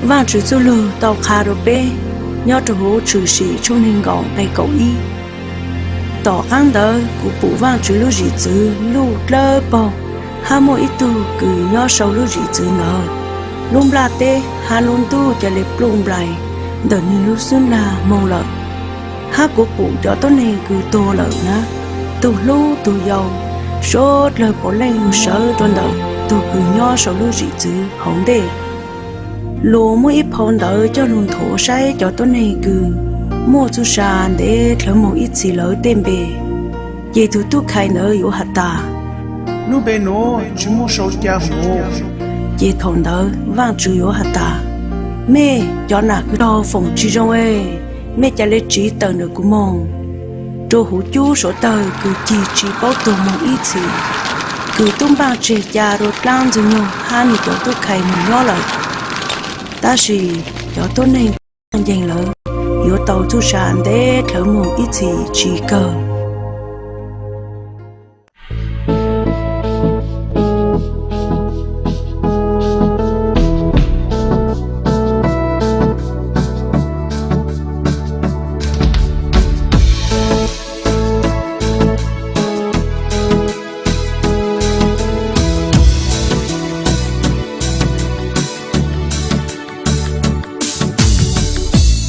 Vaajtswv txuj lug tau qha rua peb nyob rua huv Tshwm Sim tshooj neeg nkaum nqe kaum ib: Tom qaab ntawd kuv pum Vaajtswv lub zim txwv luj dlawb paug, hab muaj ib tug kws nyob sau lub zim txwv ntawd. Lub nplaj teb hab lub ntuj ca le pluj nplais ntawm nwg lub xub nag moog lawm. Hab kuv pum cov tuab neeg kws tuag lawm na, tug hlub tug yau, suav dlawg puav leej lug sawv rua ntawm tug kws nyob sau lub zim txwv hauv ntej. Luas muab ib phau ntawv coj lug nthuav saib cov tuab neeg kws muaj txuj sa ntev dlhawv moog ib txhis lawm tej npe. Ces tug tub khai ntawd yuav has tas, Lub npe nuav tsi muaj sau ca huv. Ces thaum ntawd Vaajtswv yuav has tas, Mej cov nam kws raug foom tsi zoo e, mej ca le tsiv tawm ntawm kuv moog, rua huv cub suav dlawg kws cig tsi paub tuag moog ib txhis, kws tub npaaj tseg ca rua dlaab Ntxwg Nyoog hab nwg cov tub khai moog nyob lawm. Tab sis cov tuab neeg kws ncaaj nceeg lawm yuav tau txuj sa ntev dlhawv moog ib txhis tsi kawg.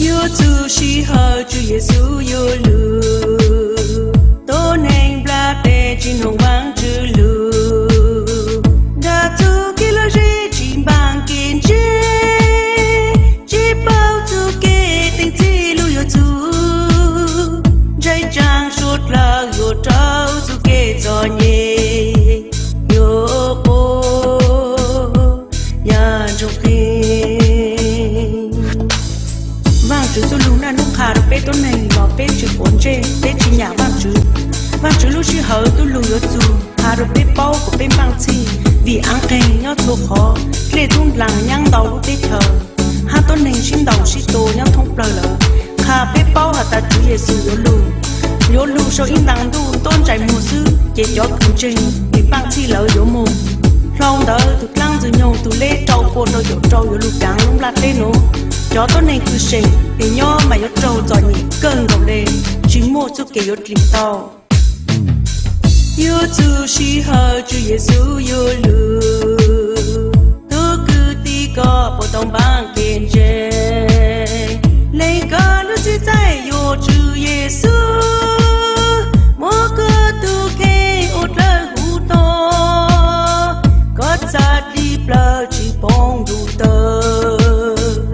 Yuav txug sij hawm Tswv Yexus yuav lug, tuab neeg nplaj teb tsi noog Vaajtswv lug, nrug txuj kev lom zem tsi npaaj kev ntseeg, tsi paub txuj kev teem txhij lug yuav txug, ntshai tsaav suav dlawg yuav rau txuj kev txom nyem, yuav quas nyaav ntsoog qees. Vaajtswv txuj lug naj nub qha rua peb tuab neeg los peb tsi quav ntsej, peb tsi nyam Vaajtswv. Vaajtswv lub sij hawm txuj lug yuav txug qha rua peb paub kuas peb npaaj txhij, vim aav qeeg nyob txhua qhov, dlej tub ndlaag nyaab ntau lub teb chaws, hab tuab neeg sib ntaus sib tua nyob thoob plawg lawm. Qha peb paub has tas Tswv Yexus yuav lug, yuav lug sau ib ntaag ntuj tuab ntsais muag xwb, ces cov kws ntseeg tsi npaaj txhij lawm yuav moog. Hlau ntawd tug dlaab Ntxwg Nyoog tug leb rau pua rau caum rau yuav lug kaav lub nplaj teb nuav. Cov tuab neeg kws seem es nyob mas yuav raug txom nyem kawg nkaus le, tsi muaj txuj kev yuav dlim tau. Yuav txug sij hawm Tswv Yexus yuav lug, tug kwv tij koj puas tau npaaj kev ntseeg? Leej koj lub txhim txaij yuav Tswv Yexus, muab koj tug kheej ua dlawg huv tog, koj txhaj dlim plawg tsi poob ntuj tawg,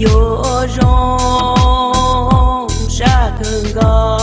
yuav zoo sab kawg nkaus.